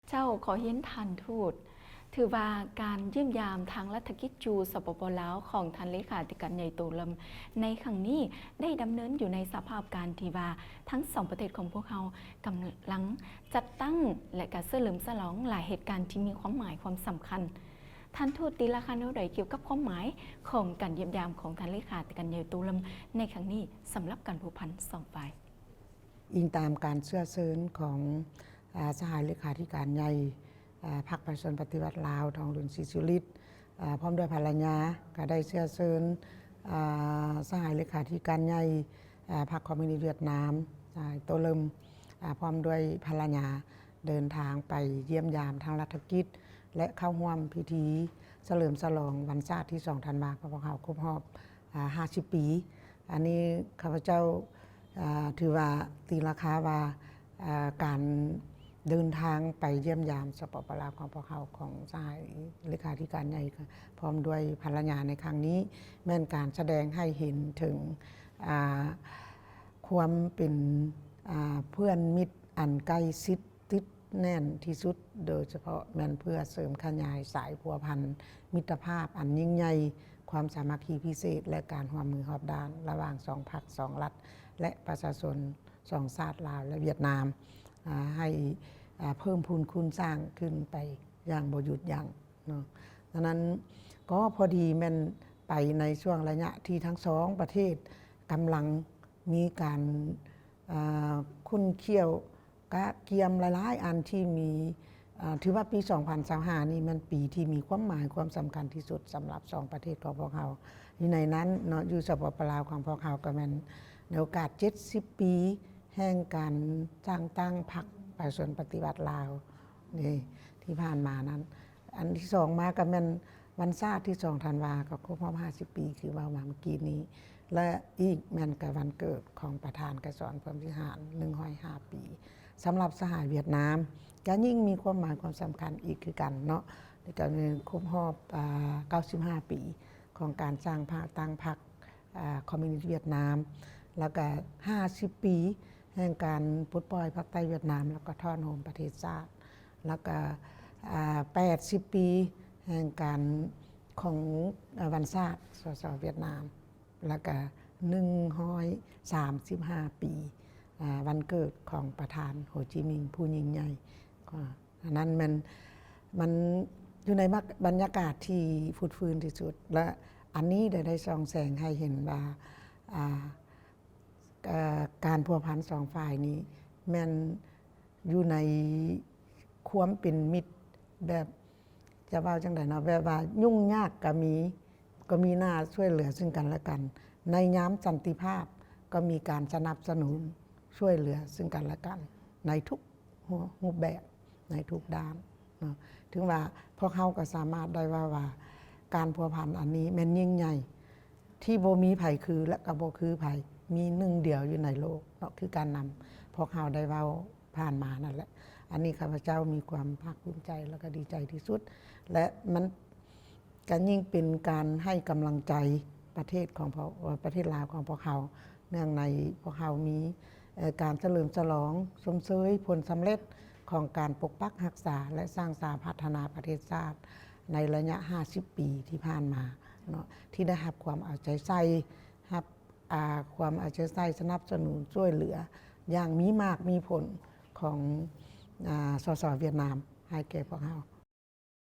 ເຈົ້າ ຂໍຮຽນທ່ານທູດ, ຖືວ່າການຢ້ຽມຢາມທາງລັດຖະກິດຢູ່ ສປປ ລາວ ຂອງທ່ານເລຂາທິການໃຫຍ່ໂຕເລິມໃນຄັ້ງນີ້ ໄດ້ດຳເນີນຢູ່ໃນສະພາບການທີ່ວ່າທັງສອງປະເທດຂອງພວກເຮົາກຳລັງຈັດຕັ້ງ ແລະ ກະສະເຫຼີມສະຫຼອງຫຼາຍເຫດການທີ່ມີຄວາມໝາຍຄວາມສຳຄັນ. ທ່ານທູດຕີລາຄາແນວໃດກ່ຽວກັບຄວາມໝາຍຂອງການຢ້ຽມຢາມຂອງທ່ານເລຂາທິການໃຫຍ່ໂຕເລິມໃນຄັ້ງນີ້ ສຳລັບການພົວພັນສອງຝ່າຍ? ອີງຕາມການເຊື້ອເຊີນຂອງ ອາ ສະຫາຍເລຂາທິການໃຫຍ່ ອາ ພັກປະຊາຊົນປະຕິວັດລາວ ທອງລຸນ ສີສຸລິດ ອາ ພ້ອມດ້ວຍພັນລະຍາ ກໍໄດ້ເຊື້ອເຊີນ ອາ ສະຫາຍເລຂາທິການໃຫຍ່ ອາ ພັກຄອມມູນິດຫວຽດນາມ ສະຫາຍໂຕເລິມ ອາ ພ້ອມດ້ວຍພັນລະຍາ ເດີນທາງໄປຢ້ຽມຢາມທາງລັດຖະກິດ ແລະ ເຂົ້າຮ່ວມພິທີສະເຫຼີມສະຫຼອງວັນຊາດທີສອງທັນວາຂອງພວກເຮົາຄົບຮອບ ອາ ຫ້າສິບປີ. ອັນນີ້ຂ້າພະເຈົ້າ ອາ ຖືວ່າຕີລາຄາວ່າ ອາ ການເດີນທາງໄປຢ້ຽມຢາມ ສປປ ລາວ ຂອງພວກເຮົາ ຂອງສະຫາຍເລຂາທິການໃຫຍ່ ພ້ອມດ້ວຍພັນລະຍາໃນຄັ້ງນີ້ ແມ່ນການສະແດງໃຫ້ເຫັນເຖິງ ອາ ຄວາມເປັນ ອາ ເພື່ອນມິດອັນໃກ້ຊິດ ຕິດແໜ້ນທີ່ສຸດ, ໂດຍສະເພາະແມ່ນເພື່ອເສີມຂະຫຍາຍສາຍພົວພັນມິດຕະພາບອັນຍິ່ງໃຫຍ່, ຄວາມສາມັກຄີພິເສດ ແລະ ການຮ່ວມມືຮອບດ້ານລະຫວ່າງສອງພັກ, ສອງລັດ ແລະ ປະຊາຊົນສອງຊາດ ລາວ ແລະ ຫວຽດນາມ ອາ ໃຫ້ ອາ ເພີ່ມພູນຄູນສ້າງຂຶ້ນໄປຢ່າງບໍ່ຢຸດຢັ້ງເນາະ. ສະນັ້ນກໍພໍດີແມ່ນໄປໃນຊ່ວງໄລຍະທີ່ທັງສອງປະເທດກຳລັງມີການ ອາ ຂຸ້ນຂ້ຽວກະກຽມຫຼາຍໆອັນທີ່ມີ ອາ ຖືວ່າປີສອງພັນຊາວຫ້ານີ້ແມ່ນປີທີ່ມີຄວາມໝາຍຄວາມສຳຄັນທີ່ສຸດສຳລັບສອງປະເທດຂອງພວກເຮົາ. ຢູ່ໃນນັ້ນເນາະ ຢູ່ ສປປ ລາວ ຂອງພວກເຮົາກໍແມ່ນໃນໂອກາດເຈັດສິບປີແຫ່ງການສ້າງຕັ້ງພັກປະຊາຊົນປະຕິວັດລາວນີ້ ທີ່ຜ່ານມານັ້ນ. ອັນທີສອງມາກໍແມ່ນວັນຊາດທີສອງທັນວາ ກໍຄົບຮອບຫ້າສິບປີ ຄືເວົ້າມາເມື່ອກີ້ນີ້ ແລະ ອີກແມ່ນກໍວັນເກີດຂອງປະທານໄກສອນ ພົມວິຫານ ໜຶ່ງຮ້ອຍຫ້າປີ. ສຳລັບສະຫາຍຫວຽດນາມ ກໍຍິ່ງມີຄວາມໝາຍຄວາມສຳຄັນອີກຄືກັນເນາະ, ແລ້ວກໍມີຄົບຮອບ ອາ ເກົ້າສິບຫ້າປີ ຂອງການສ້າງພັກ ຕັ້ງພັກ ອາ ຄອມມູນິດຫວຽດນາມ, ແລ້ວກໍຫ້າສິບປີແຫ່ງການປົດປ່ອຍພາກໃຕ້ຫວຽດນາມ ແລ້ວກໍຖອນໂຮມປະເທດຊາດ, ແລ້ວກໍ ອາ ແປດສິບປີແຫ່ງການຂອງ ອາ ວັນຊາດ ສສ ຫວຽດນາມ, ແລ້ວກໍໜຶ່ງຮ້ອຍສາມສິບຫ້າປີ ອາ ວັນເກີດຂອງປະທານໂຮຈິມິງຜູ້ຍິ່ງໃຫຍ່. ອັນນັ້ນແມ່ນ ມັນຢູ່ໃນບັນຍາກາດທີ່ຟົດຟື້ນທີ່ສຸດ ແລະ ອັນນີ້ໄດ້ ໄດ້ສ່ອງແສງໃຫ້ເຫັນວ່າ ອາ ການພົວພັນສອງຝ່າຍນີ້ແມ່ນຢູ່ໃນຄວາມເປັນມິດ ແບບ ຈະເວົ້າຈັ່ງໃດເນາະ ແບບວ່າຫຍຸ້ງຍາກກໍມີ ກໍມີໜ້າຊ່ວຍເຫຼືອເຊິ່ງກັນແລະກັນ, ໃນຍາມສັນຕິພາບກໍມີການສະໜັບສະໜູນຊ່ວຍເຫຼືອເຊິ່ງກັນແລະກັນ ໃນທຸກຮູບແບບ ໃນທຸກດ້ານເນາະ. ເຖິງວ່າພວກເຮົາກໍສາມາດໄດ້ເວົ້າວ່າ ການພົວພັນອັນນີ້ແມ່ນຍິ່ງໃຫຍ່ ທີ່ບໍ່ມີໃຜຄື ແລະ ກໍບໍ່ຄືໃຜ, ມີໜຶ່ງດຽວຢູ່ໃນໂລກເນາະ ຄືການນຳພວກເຮົາໄດ້ເວົ້າຜ່ານມານັ້ນແຫຼະ. ອັນນີ້ຂ້າພະເຈົ້າມີຄວາມພາກພູມໃຈ ແລະ ກໍດີໃຈທີ່ສຸດ ແລະ ມັນ ກໍຍິ່ງເປັນການໃຫ້ກຳລັງໃຈປະເທດຂອງພວກ ເອີ ປະເທດລາວຂອງພວກເຮົາ ເນື່ອງໃນພວກເຮົາມີ ເອີ ການສະເຫຼີມສະຫຼອງຊົມເຊີຍຜົນສຳເລັດຂອງການປົກປັກຮັກສາ ແລະ ສ້າງສາພັດທະນາປະເທດຊາດໃນໄລຍະຫ້າສິບປີທີ່ຜ່ານມາເນາະ ທີ່ໄດ້ຮັບຄວາມເອົາໃຈໃສ່ ຮັບ ອາ ຄວາມເອົາໃຈໃສ່ສະໜັບສະໜູນຊ່ວຍເຫຼືອຢ່າງມີໝາກມີຜົນຂອງ ອາ ສສ ຫວຽດນາມໃຫ້ແກ່ພວກເຮົາ.